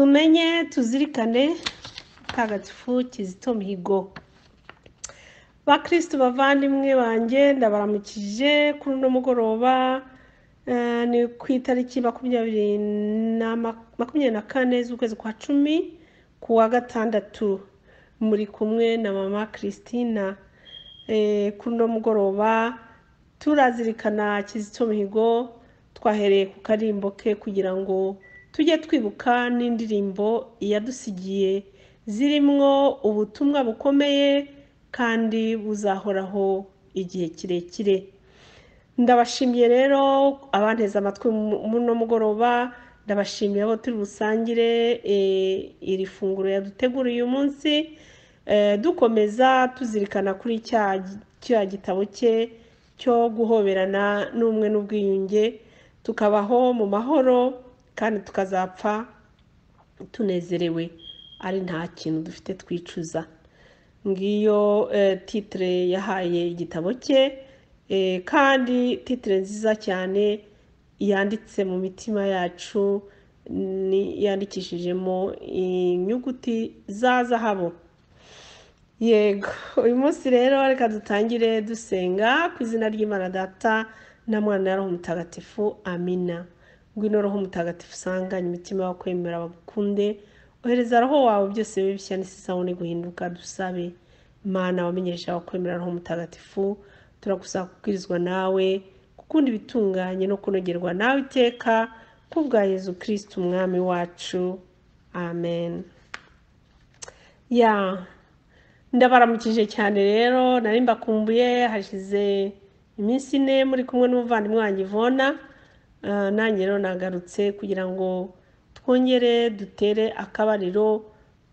Tumenye tuzirikane Mutagatifu Kizito Mihigo. Bakristu bavandimwe banjye, ndabaramukije kuri uno mugoroba. Ni ku itariki 24 z'ukwezi kwa 10, ku wa gatandatu. Muri kumwe na Mama Christina. Kuri uno mugoroba turazirikana Kizito Mihigo. Twahereye ku karimbo ke kugira ngo tujye twibuka n'indirimbo yadusigiye zirimwo ubutumwa bukomeye kandi buzahoraho igihe kirekire. Ndabashimiye rero abanteze amatwi muno mugoroba, ndabashimiye abo turi busangire iri funguro yaduteguriye uyu munsi, dukomeza tuzirikana kuri cya gitabo cye cyo guhoberana n'ubumwe n'ubwiyunge, tukabaho mu mahoro kandi tukazapfa tunezerewe ari nta kintu dufite twicuza. Ngiyo titire yahaye igitabo cye, kandi titire nziza cyane yanditse mu mitima yacu, yandikishijemo inyuguti za zahabu. Yego, uyu munsi rero reka dutangire dusenga ku izina ry'Imana Data na Mwana na Roho Mutagatifu, amina. Ngwino Roho Mutagatifu usanganye imitima yo kwemera bagukunde, ohereza Roho wawe byose bibe bishya n'isi izabone guhinduka. Dusabe. Mana wamenyesha abakwemera Roho Mutagatifu, turagusaba kubwirizwa nawe, gukunda ibitunganye no kunogerwa nawe iteka, kubwa Yezu Kristu Umwami wacu, amen. Ya, ndabaramukije cyane rero, nari mbakumbuye, hashize iminsi 4 muri kumwe n'umuvandimwe wanjye Ivona. Nanjye rero nagarutse kugira ngo twongere dutere akabariro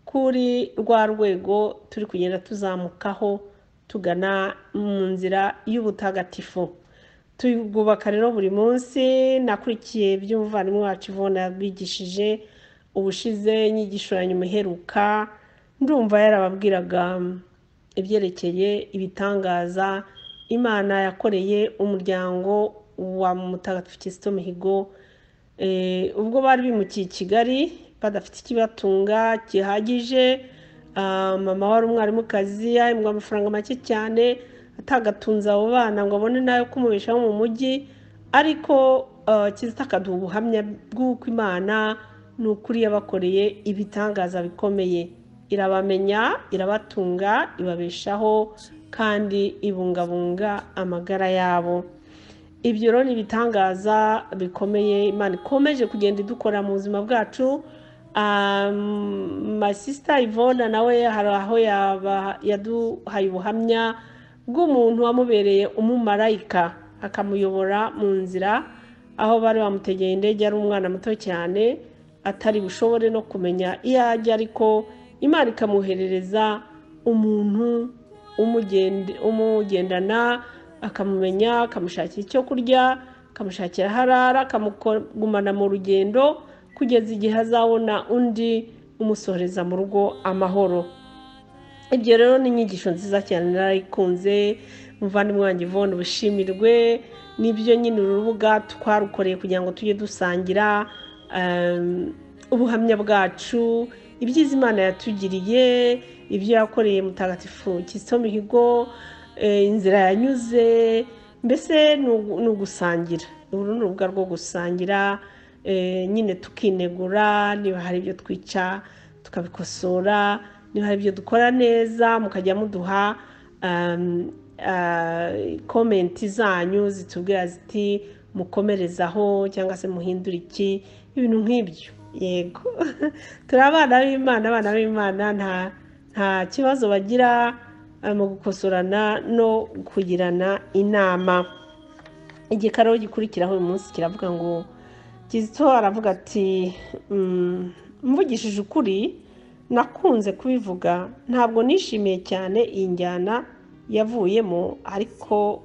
kuri rwa rwego turi kugenda tuzamukaho tugana mu nzira y'ubutagatifu. Tubwubaka rero buri munsi. Nakurikiye ibyo umuvandimwe wacu Ivona yabigishije ubushize, inyigisho ya nyuma iheruka, ndumva yarababwiraga ibyerekeye ibitangaza Imana yakoreye umuryango wa Mutagatifu Kizito Mihigo, ubwo bari bimukiye i Kigali badafite ikibatunga gihagije. Mama wari umwarimukazi, yahembwa amafaranga make cyane, atagatunze abo bana ngo abone nayo kumubeshaho mu mujyi, ariko Kizito akaduha ubuhamya bw'uko Imana ni ukuri yabakoreye ibitangaza bikomeye, irabamenya, irabatunga, ibabeshaho kandi ibungabunga amagara yabo. Ibyo rero ni ibitangaza bikomeye Imana ikomeje kugenda idukora mu buzima bwacu. My sister Ivona nawe hari aho yaduhaye ubuhamya bw'umuntu wamubereye umumarayika akamuyobora mu nzira, aho bari bamutegeye indege ari umwana muto cyane atari bushobore no kumenya iyo ajya, ariko Imana ikamuherereza umuntu umugendana, akamumenya, akamushakira icyo kurya, akamushakira aho arara, akamugumana mu rugendo kugeza igihe azabona undi umusohoreza mu rugo amahoro. Ibyo rero ni inyigisho nziza cyane, narayikunze. Muvandimwe wanjye Ivone, ubushimirwe. Nibyo nyine uru rubuga twarukoreye kugira ngo tujye dusangira ubuhamya bwacu, ibyiza Imana yatugiriye, ibyo yakoreye Mutagatifu Kizito Mihigo, inzira yanyuze, mbese ni ugusangira. Uru ni urubuga rwo gusangira, nyine tukinegura niba hari ibyo twica tukabikosora, niba hari ibyo dukora neza mukajya muduha komenti zanyu zitubwira ziti mukomerezaho cyangwa se muhindure iki, ibintu nk'ibyo. Yego, turi abana b'Imana, abana b'Imana nta kibazo bagira mu gukosorana no kugirana inama. Igikaro gikurikiraho uyu munsi kiravuga ngo Kizito aravuga ati mvugishije ukuri nakunze kubivuga, ntabwo nishimiye cyane iyi njyana yavuyemo, ariko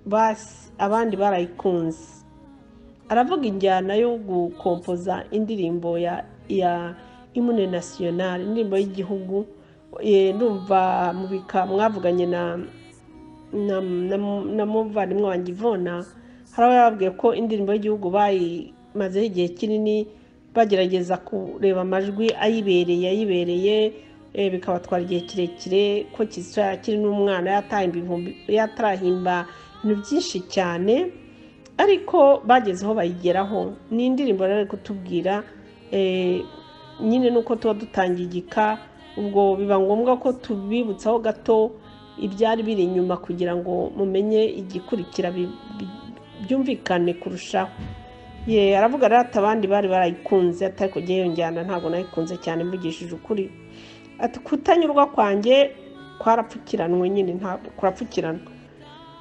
basi abandi barayikunze. Aravuga injyana yo gukompoza indirimbo ya Hymne National, indirimbo y'igihugu. Ndumva mubika mwavuganye na muvandimwe wanjye Ivona, hari aho yababwiye ko indirimbo y'igihugu bayimazeho igihe kinini Bagerageza kureba amajwi ayibereye, bikabatwara igihe kirekire, ko Kizito akiri n'umwana yatarahimba ibintu byinshi cyane, ariko bageze aho bayigeraho. Ni indirimbo rero kutubwira nyine nuko tuba dutangiye igika, ubwo biba ngombwa ko tubibutsaho gato ibyari biri inyuma kugira ngo mumenye igikurikira byumvikane kurushaho. Ye aravuga rero ati abandi bari barayikunze, atari kujya yonjyana ntabwo nayikunze cyane mvugishije ukuri. Ati kutanyurwa kwanjye kwarapfukiranwe nyine, ntabwo kurapfukiranwa,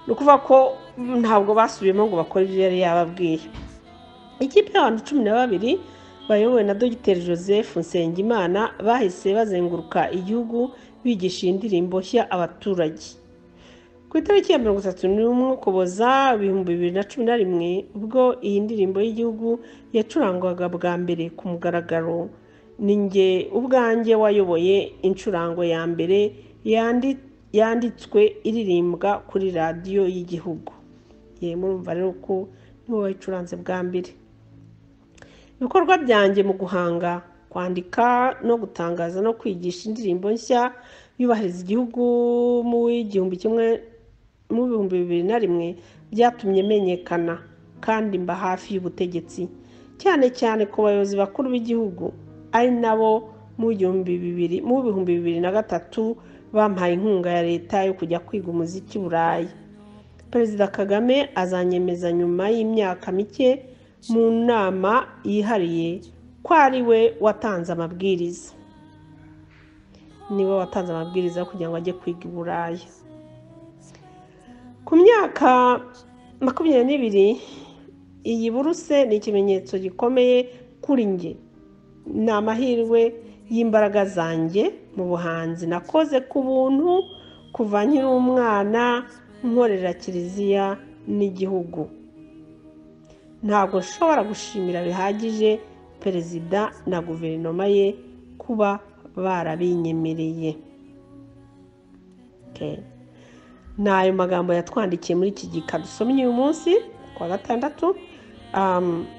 ni ukuvuga ko ntabwo basubiyemo ngo bakore ibyo yari yababwiye. Ikipe y'abantu 12 bayobowe na Dr Joseph Nsengimana bahise bazenguruka igihugu bigisha iyi ndirimbo nshya abaturage. Ku itariki ya 31 Ukuboza 2011, ubwo iyi ndirimbo y'igihugu yacurangwaga bwa mbere ku mugaragaro, ni njye ubwanjye wayoboye incurango ya mbere yanditswe iririmbwa kuri radiyo y'igihugu. Ye murumva rero ko niwe wayicuranze bwa mbere. Ibikorwa byanjye mu guhanga, kwandika no gutangaza no kwigisha indirimbo nshya yubahiriza igihugu mu 2001 byatumye menyekana kandi mba hafi y'ubutegetsi, cyane cyane ku bayobozi bakuru b'igihugu, ari nabo mu 2003 bampaye inkunga ya leta yo kujya kwiga umuziki Burayi. Perezida Kagame azanyemeza nyuma y'imyaka mike mu nama yihariye ko ari we watanze amabwiriza. Niwe watanze amabwiriza kugira ngo ajye kwiga i Burayi. Ku myaka 22, iyi buruse ni ikimenyetso gikomeye kuri njye. Ni amahirwe y'imbaraga zanjye mu buhanzi nakoze ku buntu kuva nkiri umwana, nkorera kiliziya n'igihugu. Ntabwo nshobora gushimira bihagije perezida na guverinoma ye kuba barabinyemereye. Ni ayo magambo yatwandikiye muri iki gika dusomye uyu munsi kuwa gatandatu.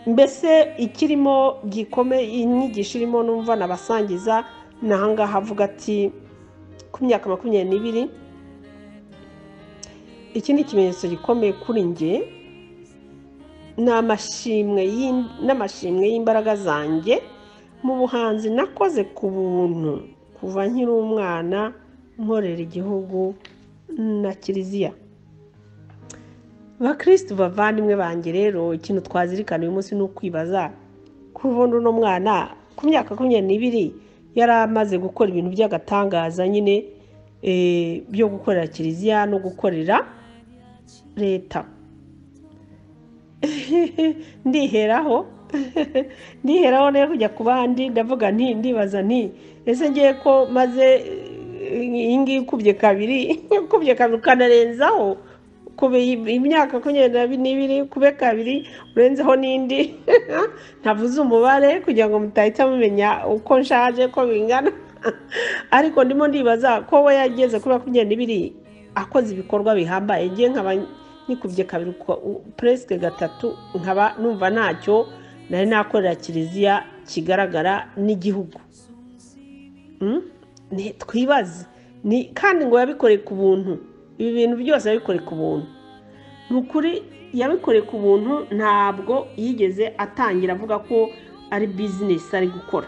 Mbese ikirimo gikomeye, inyigisho irimo numva nabasangiza ni ahangaha avuga ati ku myaka 22, iki ni ikimenyetso gikomeye kuri njye, n'amashimwe y'imbaraga zanjye mu buhanzi nakoze ku buntu kuva nkiri umwana, nkorera igihugu na kiliziya. Bakristu bavandimwe banjye rero, ikintu twazirikana uyu munsi ni ukwibaza kubona uno mwana ku myaka 22 yari amaze gukora ibintu by'agatangaza nyine, byo gukorera kiliziya no gukorera leta. Ndiheraho rero kujya ku bandi, ndavuga nti ndibaza nti ese ngiye ko maze iyi ngiyi ukubye kabiri ukanarenzaho, kube imyaka 22 kube kabiri urenzeho n'indi ntavuze umubare kugira ngo mutahita mumenya uko nshaje ko bingana, ariko ndimo ndibaza ko we yageze kuri 22 akoze ibikorwa bihambaye, ngiye nkaba nikubye kabiri presque gatatu, nkaba numva ntacyo nari nakorera kiliziya kigaragara n'igihugu. Twibaze kandi ngo yabikoreye ku buntu. Ibi bintu byose yabikoreye ku buntu. Ni ukuri yabikoreye ku buntu, ntabwo yigeze atangira avuga ko ari bizinesi ari gukora.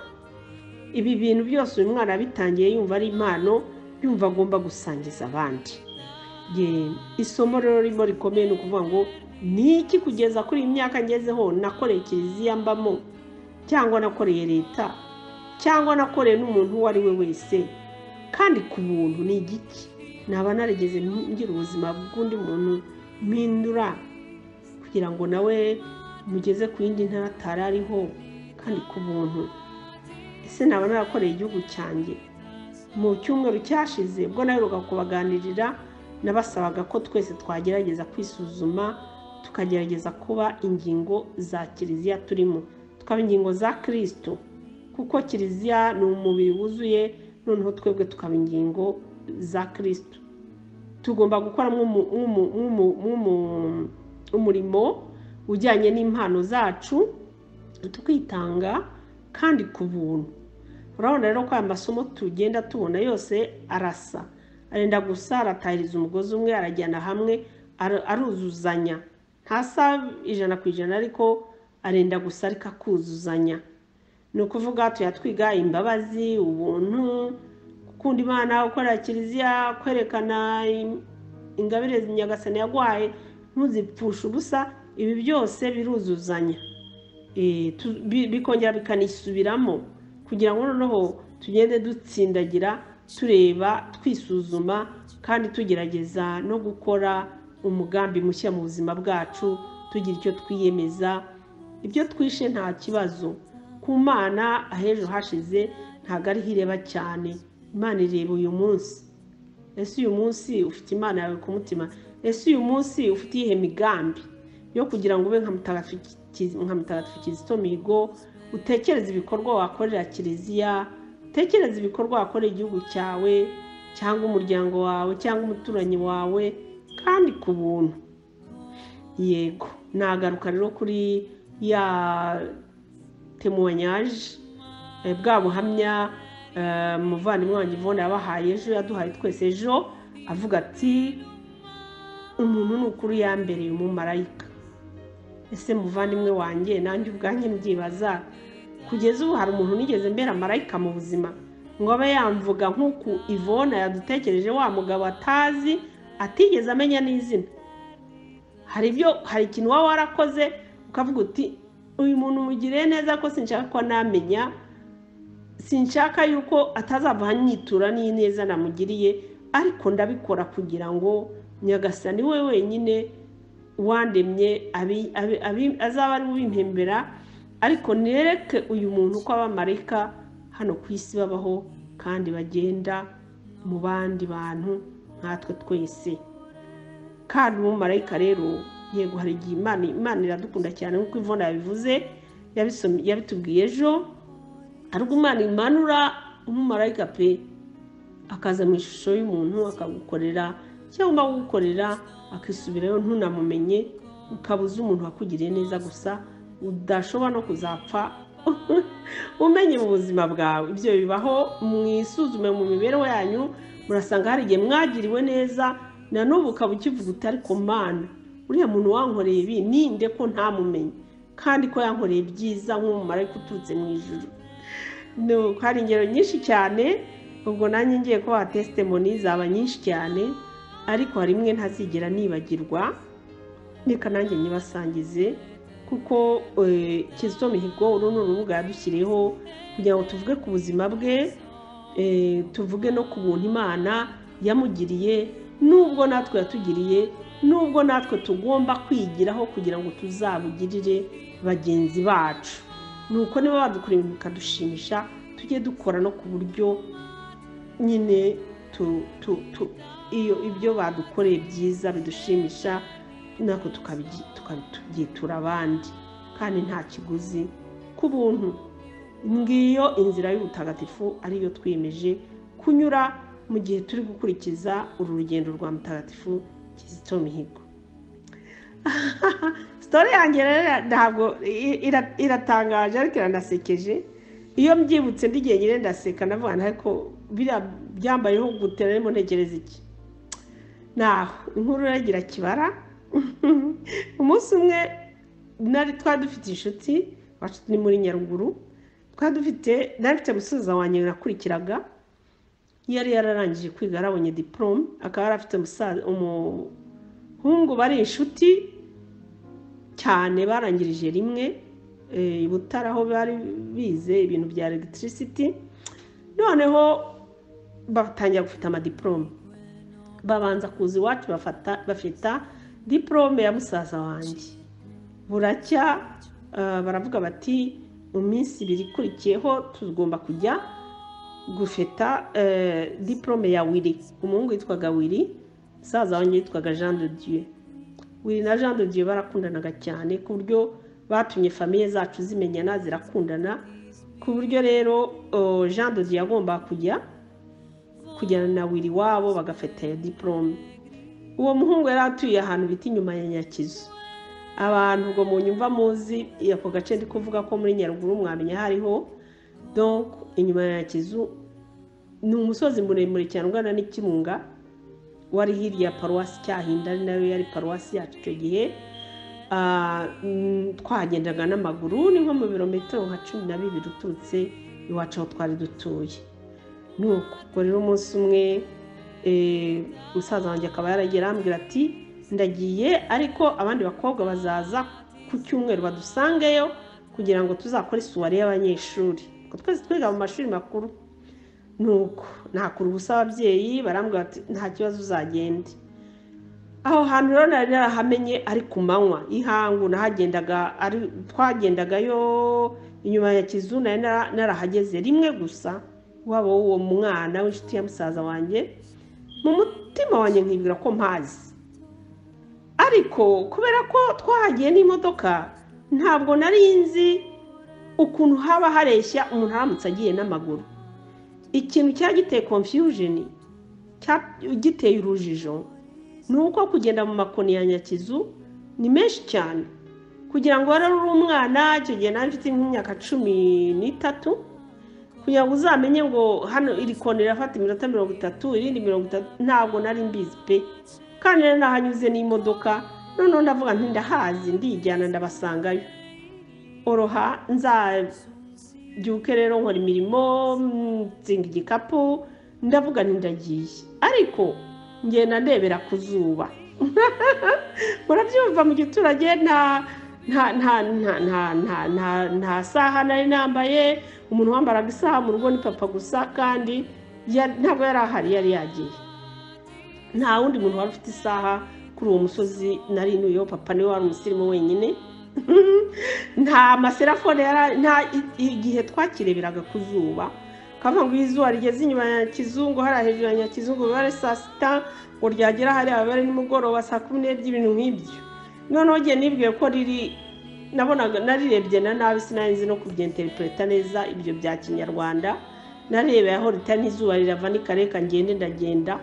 Ibi bintu byose uyu mwana yabitangiye yumva ari impano, yumva agomba gusangiza abandi. Isomo rero ririmo rikomeye ni ukuvuga ngo ni iki kugeza kuri iyi myaka ngezeho nakoreye kiliziya mbamo, cyangwa nakoreye leta, cyangwa nakoreye n'umuntu uwo ari we wese, kandi ku buntu. Ni igiki naba narigeze ngira ubuzima bw'undi muntu mpindura kugira ngo nawe mugeze ku yindi ntara atari ariho, kandi ku buntu? Ese naba narakoreye igihugu cyanjye? Mu cyumweru cyashize ubwo naheruka kubaganirira, nabasabaga ko twese twagerageza kwisuzuma, tukagerageza kuba ingingo za kiliziya turimo, tukaba ingingo za Kristo, kuko kiliziya ni umubiri wuzuye, noneho twebwe tukaba ingingo za Kristo. Tugomba gukora umurimo ujyanye n'impano zacu, tukitanga kandi ku buntu. Urabona rero ko aya masomo tugenda tubona yose arasa, arenda gusa, aratahiriza umugozi umwe, arajyana hamwe, aruzuzanya. Ntasa 100% ariko arenda gusa, ariko akuzuzanya. Ni ukuvuga tuyatwiga imbabazi, ubuntu, gukunda Imana, gukorera kiliziya, kwerekana ingabire Nyagasani yaguhaye ntuzipfushe ubusa. Ibi byose biruzuzanya, bikongera bikanisubiramo kugira ngo noneho tugende dutsindagira, tureba, twisuzuma kandi tugerageza no gukora umugambi mushya mu buzima bwacu, tugira icyo twiyemeza. Ibyo twishe nta kibazo ku Mana, ahejo hashize ntabwo ariho ireba cyane. Imana ireba uyu munsi. Ese uyu munsi ufite Imana yawe ku mutima? Ese uyu munsi ufite iyihe migambi yo kugira ngo ube nka Mutagatifu Kizito Mihigo, utekereze ibikorwa wakorera kiliziya, utekereze ibikorwa wakorera igihugu cyawe cyangwa umuryango wawe cyangwa umuturanyi wawe, kandi ku buntu. Yego, nagaruka rero kuri ya témoignage, bwa buhamya umuvandimwe wanjye Yvonne yabahaye ejo, yaduhaye twese ejo, avuga ati umuntu ni ukuri yambereye umumarayika. Ese muvandimwe wanjye, nanjye ubwanjye mbyibaza, kugeza ubu hari umuntu nigeze mbera marayika mu buzima ngo abe yamvuga nk'uku Yvonne yadutekereje, wa mugabo atazi, atigeze amenya n'izina? Hari ikintu waba warakoze ukavuga uti uyu muntu mugiriye neza ko sinshaka ko namenya, sinshaka yuko atazava anyitura n'ineza namugiriye, ariko ndabikora kugira ngo Nyagasani we wenyine wandemye azaba ari ubimpembera, ariko nereke uyu muntu ko abamarayika hano ku isi babaho kandi bagenda mu bandi bantu nkatwe twese. Kandi umumarayika rero, yego, hari igihe Imana iradukunda cyane nk'uko Yvonne yabivuze, yabitubwiye ejo, ariko Imana imanura umumarayika pe, akaza mu ishusho y'umuntu akagukorera cyangwa kugukorera, akisubirayo ntunamumenye, ukabuza umuntu wakugiriye neza gusa, udashobora no kuzapfa umenye mu buzima bwawe. Ibyo bibaho, mwisuzume mu mibereho yanyu, murasanga hari igihe mwagiriwe neza na n'ubu ukaba ukivuga uti ariko Mana, uriya muntu wankoreye ibi ninde ko ntamumenye, kandi ko yankoreye byiza nk'umumarayika uturutse mu ijuru. Hari ingero nyinshi cyane, ubwo nanjye ngiye kubaha testimony zaba nyinshi cyane, ariko hari imwe ntazigera nibagirwa, reka nanjye nyibasangize, kuko Kizito Mihigo uru ni urubuga yadushyiriyeho kugira ngo tuvuge ku buzima bwe, tuvuge no ku buntu Imana yamugiriye, nubwo natwe yatugiriye, nubwo natwe tugomba kwigiraho kugira ngo tuzabugirire bagenzi bacu. Nuko niba badukora ibintu bikadushimisha, tujye dukora no ku buryo nyine iyo ibyo badukoreye byiza bidushimisha, natwe tukabyitura abandi, kandi nta kiguzi, ku buntu. Ngiyo inzira y'ubutagatifu ariyo twiyemeje kunyura mu gihe turi gukurikiza uru rugendo rwa Mutagatifu Kizito Mihigo. Story yanjye rero ntabwo iratangaje, ariko iranasekeje. Iyo mbyibutse ndi jyenyine ndaseka, ndavuga nti ariko biriya byambayeho gute, narimo ntekereza iki? Naho inkuru iragira kibara. Umunsi umwe nari twari dufite inshuti iwacu ni muri Nyaruguru, nari mfite musaza wanjye nakurikiraga, yari yararangije kwiga, yarabonye diplôme, akaba yari afite umuhungu bari inshuti cyane, barangirije rimwe i Butare aho bari bize ibintu bya electricity. Noneho batangira gufata amadiplôme, babanza kuza iwacu bafita diplôme ya musaza wanjye. Buracya baravuga bati mu minsi ibiri ikurikiyeho tugomba kujya gufeta diplôme ya Willy. Umuhungu witwaga Willy, musaza wanjye yitwaga Jean de Dieu. Willy na Jean de Dieu barakundanaga cyane, ku buryo batumye famille zacu zimenyana, zirakundana, ku buryo rero Jean de Dieu yagomba kujya kujyana na Willy wabo bagafata iyo diplôme. Uwo muhungu yari atuye ahantu bita inyuma ya Nyakizu. Abantu ubwo mu nyumva muzi ako gace ndi kuvuga ko muri Nyaruguru, mwamenya hariho. Donc inyuma ya Nyakizu ni umusozi muremure cyane ungana n'ikirunga, wari hirya ya paruwasi Cyahinda, ari nayo yari paruwasi yacu icyo gihe. Twahagendaga n'amaguru, ni nko mu birometero nka 12 uturutse iwacu aho twari dutuye. Nuko ubwo rero umunsi umwe musaza wanjye akaba yaragiye arambwira ati ndagiye, ariko abandi bakobwa bazaza ku cyumweru badusangeyo kugira ngo tuzakore isuwari y'abanyeshuri, kuko twese twiga mu mashuri makuru. Nuko nakura ubusa ababyeyi barambwira ati nta kibazo uzagende. Aho hantu rero nari narahamenye ari ku manywa y'ihangu, nahagendaga ari twagendagayo inyuma ya Nyakizu, nari narahageze rimwe gusa, waba w'uwo mwana w'inshuti ya musaza wanjye, mu mutima wanjye nkibwira ko mpazi, ariko kubera ko twahagiye n'imodoka ntabwo nari nzi ukuntu haba hareshya umuntu aramutse agiye n'amaguru. Ikintu cyari giteye confusion, giteye urujijo, ni uko kugenda mu makoni ya Nyakizu ni menshi cyane. Kugira ngo wari uri umwana, icyo gihe nari mfite nk'imyaka 13, kugira ngo uzamenye ngo hano iri koni rirafata iminota 30, irindi 30, ntabwo nari mbizi pe. Kandi rero nahanyuze n'imodoka, noneho ndavuga nti ndahazi, ndijyana ndabasangayo. Oroha nzabyuke rero nkora imirimo, nzinga igikapu, ndavuga nti ndagiye, ariko ngenda ndebera ku zuba. Murabyumva, mu giturage nta nta nta nta nta nta nta nta saha nari nambaye. Umuntu wambaraga isaha mu rugo ni papa gusa, kandi ntabwo yari ahari, yari yagiye. Nta wundi muntu wari ufite isaha kuri uwo musozi nari ntuyeho, papa niwe wari umusirimu wenyine. Nta maserafone yari, nta igihe twakireberaga ku zuba, kavuga ngo izuba rigeze inyuma ya Nyakizungu, hariya hejuru ya Nyakizungu biba ari saa 6, ngo ryagera hariya biba ari nimugoroba saa 12, ibintu nk'ibyo. Noneho njye nibwiye ko riri, nabonaga narirebye na nabi, sinari nzi no kubyenterpreta neza ibyo bya Kinyarwanda. Narebeye aho ritari n'izuba rirava ni kare, ngende ndagenda,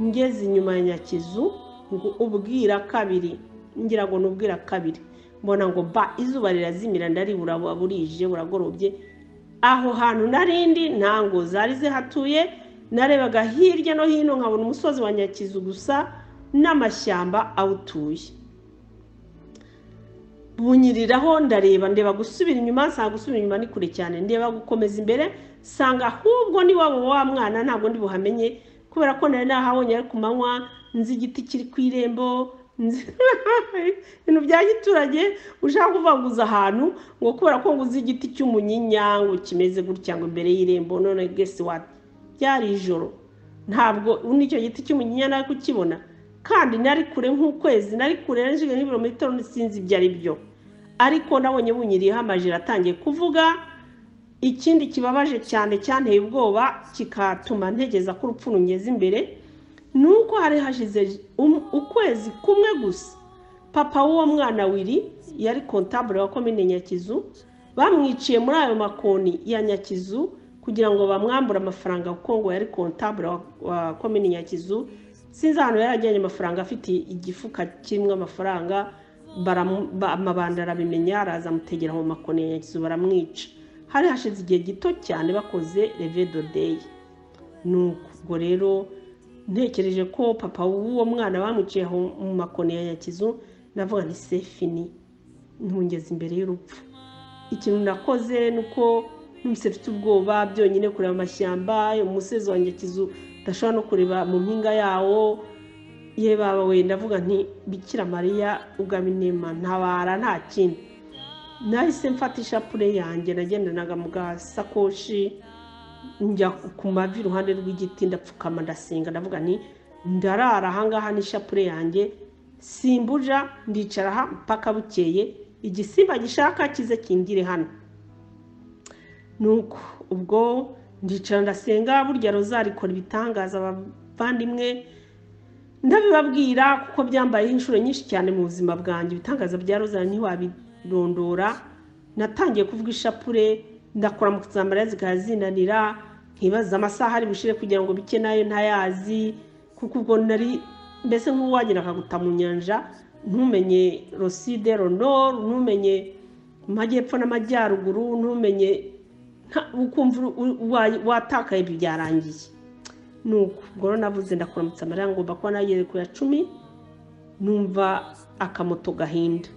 ngeze inyuma ya Nyakizu ngo ubwira kabiri, ngira ngo nubwira kabiri, mbona ngo ba izuba rirazimira, ndaribura, burije buragorobye. Aho hantu narindi ntango zari zihatuye, narebaga hirya no hino nkabona umusozi wa Nyakizu gusa n'amashyamba awutuye. Bunyiriraho ndareba, ndeba gusubira inyuma, nsanga gusubira inyuma ni kure cyane, ndeba gukomeza imbere nsanga ahubwo ni wabo wa mwana ntabwo ndi buhamenye, kubera ko nari nahabonye ari ku manywa, nzi igiti kiri ku irembo, ibintu bya giturage ushaka kuvanguza ahantu ngo kubera ko ngo uzi igiti cy'umunyinya ngo kimeze gutya ngo imbere y'irembo, none guess what, byari ijoro, ntabwo n'icyo giti cy'umunyinya nari kukibona, kandi nari kure nk'ukwezi, nari kure nari nk'ibirometero sinzi ibyo ari byo, ariko nabonye bunyiriyeho amajira atangiye kuvuga. Ikindi kibabaje cyane cyanteye ubwoba kikatuma ntegeza ko urupfu rungeze imbere, ni uko hari hashize ukwezi kumwe gusa papa w'uwo mwana Willy yari kontabule wa komine Nyakizu, bamwiciye muri ayo makoni ya Nyakizu kugira ngo bamwambure amafaranga, kuko ngo yari kontabule wa komine Nyakizu. Sinzi ahantu yari ajyanye amafaranga, afite igifuka kirimo amafaranga, amabanda arabimenya, araza amutegera mu makoni ya Nyakizu baramwica. Hari hashize igihe gito cyane bakoze revedo day. Nuko ubwo rero ntekereje ko papa w'uwo mwana bamwiciye mu makoni ya Nyakizu, navuga nti c'est fini, ntungeze imbere y'urupfu. Ikintu nakoze nuko numvise mfite ubwoba byonyine kureba amashyamba, umusozi wa Nyakizu udashobora no kureba mu mpinga yawo, ye baba we, ndavuga nti Bikira Mariya ugaba inema ntabara, nta kindi. Nahise mfata ishapure yanjye nagendanaga mu gasakoshi, njya ku mavi iruhande rw'igiti, ndapfukama ndasenga, ndavuga nti ndarara ahangaha n'ishapure yanjye, simbuja, ndicara aha mpaka bukeye, igisimba gishaka kize kingire hano. Nuko ubwo ndicara ndasenga, burya rozari ikora ibitangaza abavandimwe, ndabibabwira kuko byambayeho inshuro nyinshi cyane mu buzima bwanjye. Ibitangaza bya rozari ntiwabirondora. Natangiye kuvuga ishapure, ndakora mu kuzambara zikazinanira, nkibaza amasaha ari bushire kugira ngo bike nayo ntayazi, kuko ubwo nari mbese nk'uwagira akaguta mu nyanja, ntumenye roside ronor, ntumenye amajyepfo n'amajyaruguru, ntumenye Ukumva watakaye, byarangiye. Nuko ubwo rero navuze ndakuramutsa Mariya, ngomba kuba nageze ku ya 10, numva akamoto gahinda,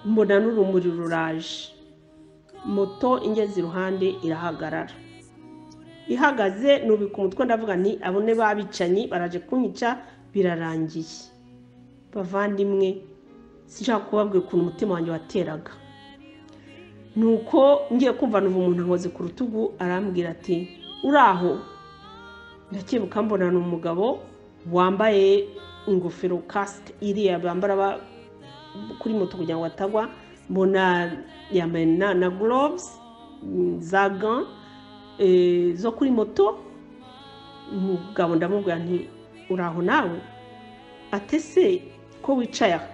mbona n'urumuri ruraje, moto ingeze iruhande irahagarara. Ihagaze nubika umutwe ndavuga nti abone babicanyi baraje kunyica, birarangiye. Bavandimwe, sinshaka kubabwira ukuntu umutima wanjye wateraga. Nuko ngiye kumva numva umuntu ankoze ku rutugu, arambwira ati uraho. Ndakebuka mbona ni umugabo wambaye ingofero kasike iriya bambara kuri moto kugira ngo atagwa, mbona yambaye na gloves za gants zo kuri moto. Umugabo ndamubwira nti uraho nawe? Ati se ko wicaye aha?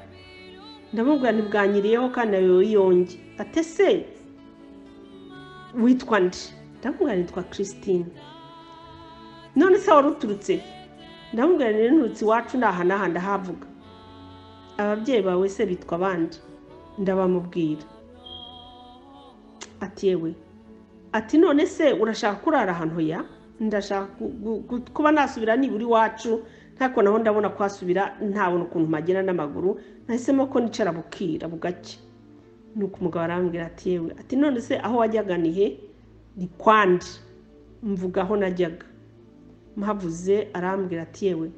Ndamubwira nti bwanyiriyeho kandi nawe yonge. Ati se witwa nde? Ndamubwira nitwa Christine. None se wari uturutse? Ndamubwira nti nturutse iwacu n'aha n'aha ndahavuga. Ababyeyi bawe se bitwa abandi? Ndabamubwira. Ati yewe, ati none se urashaka kurara ahantu? Ya, ndashaka kuba nasubira nibura iwacu, ntako naho ndabona kuhasubira ntabona ukuntu mpagera n'amaguru, nahisemo ko nicara bukira bugacya. Nuko umugabo arambwira ati yewe, ati none se aho wajyaga ni he? Ni kwandi. Mvuga aho najyaga mpavuze, arambwira ati yewe,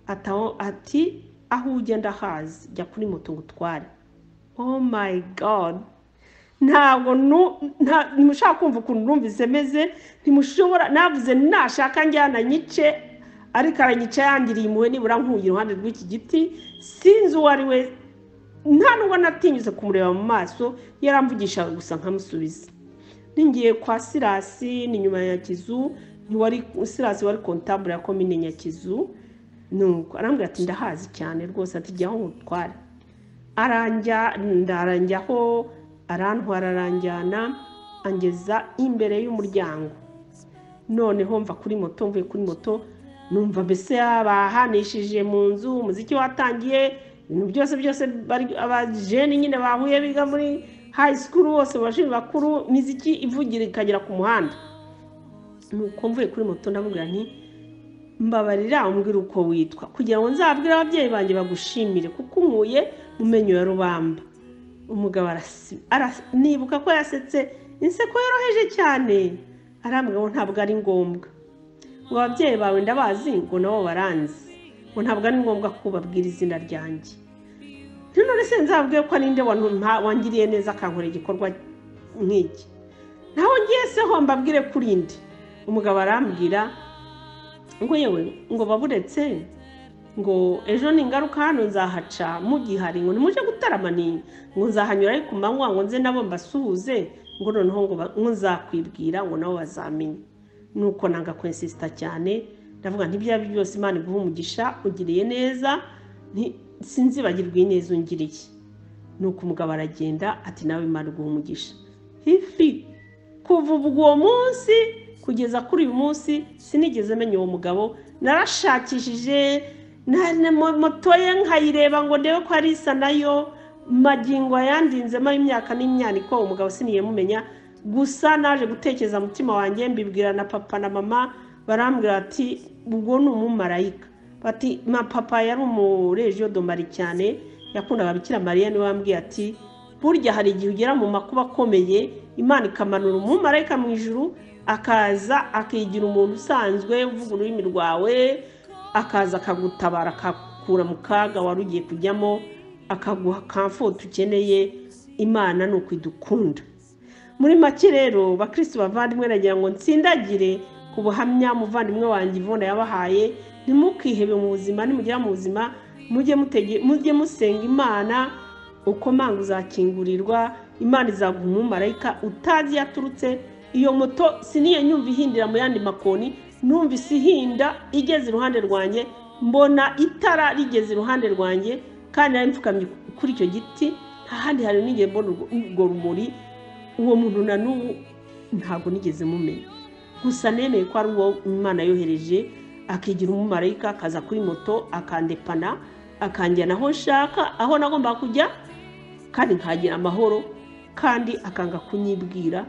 ati aho ugenda hazi, jya kuri moto ngutware. Oh my God, ntabwo ntimushaka kumva ukuntu numvise meze, ntimushobora. Navuze nashaka njyana nyice, ariko aranyica yangiriye impuhwe, nibura nkuye iruhande rw'iki giti, sinzi uwo ari we, nta nubwo natinyutse kumureba mu maso, yaramvugishaga gusa nkamusubiza. Ningiye kwa Sirasi, ni nyuma ya Nyakizu, ntiwari Sirasi wari kontabure ya komine Nyakizu. Nuko arambwira ati ndahazi cyane rwose, ati jya aho ngutware. Ndaranjyaho, arantwara aranjyana, angeza imbere y'umuryango. Noneho mva kuri moto, mvuye kuri moto numva mbese bahanishije mu nzu, umuziki watangiye, ibintu byose byose, abajeni nyine bahuye biga muri high school bose mu mashuri bakuru, imiziki ivugira ikagera ku muhanda. Nuko mvuye kuri moto ndamubwira nti mbabarira umbwira uko witwa, kugira ngo nzabwire ababyeyi banjye bagushimire kuko unkuye mu menyo ya rubamba. Umugabo nibuka ko yasetse inseko yoroheje cyane, arambwira ngo ntabwo ari ngombwa, ngo ababyeyi bawe ndabazi, ngo nabo baranzi, ngo ntabwo ari ngombwa ko ubabwira izina ryanjye. None se nzababwiye ko ari nde wangiriye neza akankora igikorwa nk'iki? Naho ngiye se ho mbabwire kuri nde? Umugabo arambwira ngo yewe, ngo baburetse, ngo ejo ningaruka hano nzahaca mugihari, ngo nimuje gutarama, ni ngo nzahanyura ari ku manywa, ngo nze nabo mbasuhuze, ngo noneho ngo nzakwibwira, ngo nabo bazamenya. Nuko nanga kwensisita cyane, ndavuga nti ibyo byose Imana iguha umugisha, ugiriye neza, sinzibagirwa ineza ungiriye. Nuko umugabo aragenda ati nawe Imana iguha umugisha. Hifi kuva ubwo munsi kugeza kuri uyu munsi sinigeze menya uwo mugabo. Narashakishije moto ye nkayireba ngo ndebe ko ari isa nayo, magingo yandinzemo imyaka n'imyaniko, umugabo siniyemumenya. Gusa naje gutekereza mutima wanjye, mbibwira na papa na mama, barambwira ati ubwo ni umumarayika. Bati ma papa yari umurejo domari cyane, yakundaga Bikira Mariya, niwe wambwiye ati burya hari igihe ugera mu makuba akomeye, Imana ikamanura umumarayika mu ijuru, akaza akigira umuntu usanzwe uvuga ururimi rwawe, akaza akagutabara, akakura mu kaga wari ugiye kujyamo, akaguha comfort ukeneye. Imana ni uko idukunda. Muri make rero bakristo bavandimwe, nagira ngo nsindagire ku buhamya muvandimwe wanjye Ivona yabahaye. Ntimukihebe mu buzima, nimugera mu buzima mujye musenga Imana, uko manga uzakingurirwa, Imana izaguha umumarayika utazi yaturutse. Iyo moto siniye nyumva ihindira mu yandi makoni, numvise ihinda igeze iruhande rwanjye, mbona itara rigeze iruhande rwanjye, kandi nari mfukamye kuri icyo giti, nta handi hari nigeze mbona urwo rumuri. Uwo muntu na n'ubu ntabwo nigeze mumenya, gusa nemeye ko ari uwo Imana yohereje, akigira umumarayika, akaza kuri moto akandepana, akanjyana aho nshaka, aho nagomba kujya, kandi nkagira amahoro, kandi akanga kunyibwira.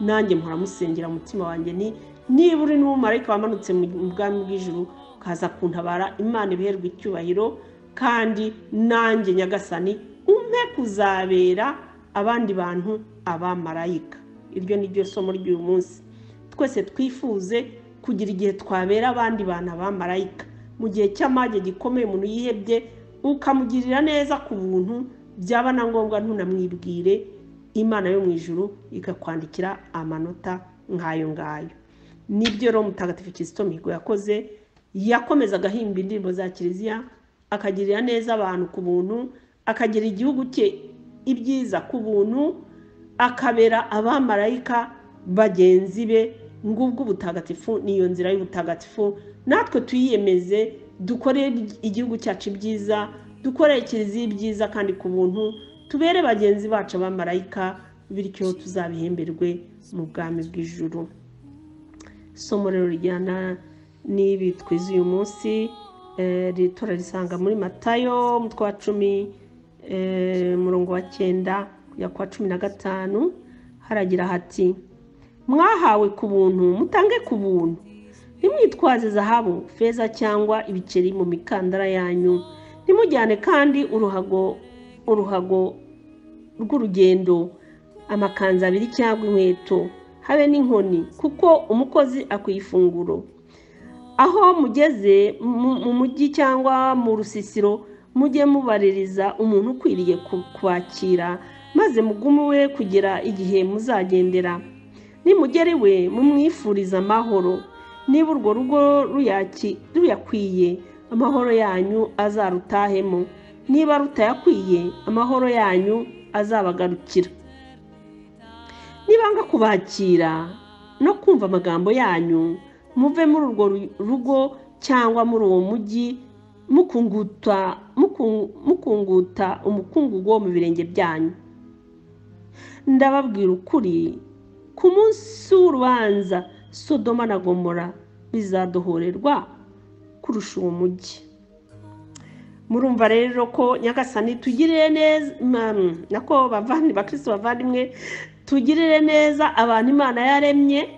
Nanjye mpora musengera umutima wanjye ni niba uri n'umumarayika wamanutse mu bwami bw'ijuru ukaza kuntabara, Imana ibiherwe icyubahiro, kandi nanjye Nyagasani umpe kuzabera abandi bantu abamarayika. Iryo ni ryo somo ry'uyu munsi. Twese twifuze kugira igihe twabera abandi bantu abamarayika. Mu gihe cy'amage gikomeye umuntu yihebye, ukamugirira neza ku buntu, byaba na ngombwa ntunamwibwire, Imana yo mu ijuru ikakwandikira amanota nk'ayo ngayo. Nibyo rero Mutagatifu Kizito Mihigo yakoze. Yakomezaga ahimba indirimbo za kiliziya, akagirira neza abantu ku buntu, akagira igihugu cye ibyiza ku buntu, akabera abamarayika bagenzi be. Ngubwo ubutagatifu, niyo nzira y'ubutagatifu. Natwe tuyiyemeze, dukore igihugu cyacu ibyiza, dukore kiliziya ibyiza kandi ku buntu, tubere bagenzi bacu abamarayika, bityo tuzabihemberwe mu bwami bw'ijuru. Isomo rero rijyana n'ibi twize uyu munsi turarisanga muri Matayo umutwe wa 10 umurongo wa 9 kujya kwa 15. Haragira hati: mwahawe ku buntu, mutange ku buntu. Ntimwitwaze zahabu, feza cyangwa ibiceri mu mikandara yanyu. Ntimujyane kandi uruhago rw'urugendo, amakanzu abiri cyangwa inkweto, habe n'inkoni, kuko umukozi akwiye ifunguro. Aho mugeze mu mujyi cyangwa mu rusisiro, mujye mubaririza umuntu ukwiriye kwakira, maze mugume iwe kugera igihe muzagendera. Nimugera iwe mumwifuriza amahoro. Niba urwo rugo ruyakwiye, amahoro yanyu azarutahemo. Niba rutayakwiye, amahoro yanyu azabagarukira. Nibanga kubakira no kumva amagambo yanyu, muve muri urwo rugo cyangwa muri uwo mujyi, mukunguta umukungugu wo mu birenge byanyu. Ndababwira ukuri, ku munsi w'urubanza Sodoma na Gomora bizadohorerwa kurusha uwo mujyi. Murumva rero ko Nyagasani tugirire neza, nako bakristo bavandimwe, tugirire neza abantu Imana yaremye,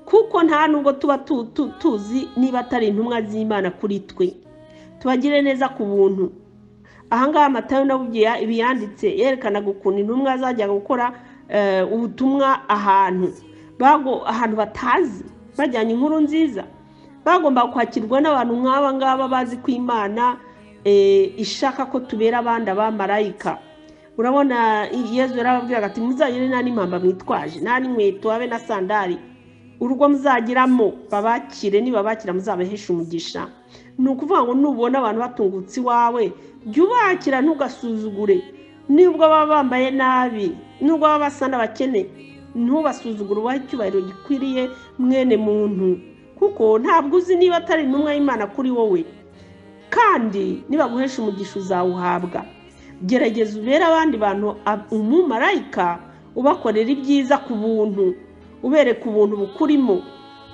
kuko nta nubwo tuba tuzi niba atari intumwa z'Imana kuri twe. Tubagirire neza ku buntu. Ahangaha Matayo nabubwiye ibiyanditse yerekanaga ukuntu intumwa zajyaga gukora ubutumwa ahantu ahantu batazi, bajyanye inkuru nziza. Bagomba kwakirwa n'abantu nk'aba ngaba bazi ko Imana ishaka ko tubera abandi abamarayika. Urabona Yezu yarababwiraga ati muzagire nta n'impamba mwitwaje, nta n'inkweto, habe na sandari. Urugo muzagiramo babakire, nibabakira muzabahesha umugisha. Ni ukuvuga ngo nubona abantu batungutse iwawe, jya ubakira, ntugasuzugure. Nubwo baba bambaye nabi, nubwo baba basa n'abakene, ntubasuzugure, ubahe icyubahiro gikwiriye mwene muntu, kuko ntabwo uzi niba atari intumwa y'Imana kuri wowe. Kandi nibaguhesha umugisha uzawuhabwa. Gerageza ubere abandi bantu umumarayika, ubakorera ibyiza ku buntu, ubereka ubuntu bukurimo,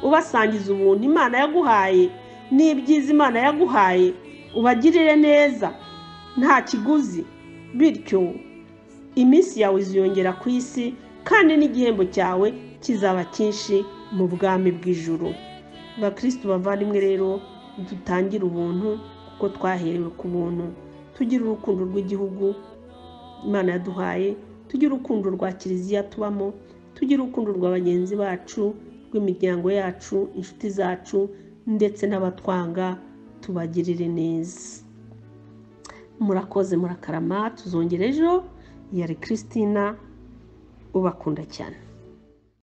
ubasangiza ubuntu Imana yaguhaye n'ibyiza Imana yaguhaye, ubagirire neza nta kiguzi. Bityo iminsi yawe iziyongera ku isi, kandi n'igihembo cyawe kizaba cyinshi mu bwami bw'ijuru. Bakristo bavandimwe rero, dutangire ubuntu kuko twaherewe ku buntu. Tugire urukundo rw'igihugu Imana yaduhaye, tugire urukundo rwa kiliziya tubamo, tugire urukundo rwa bagenzi bacu, rw'imiryango yacu, inshuti zacu, ndetse n'abatwanga, tubagirire neza. Murakoze, murakarama. Tuzongera ejo. Yari Christina ubakunda cyane.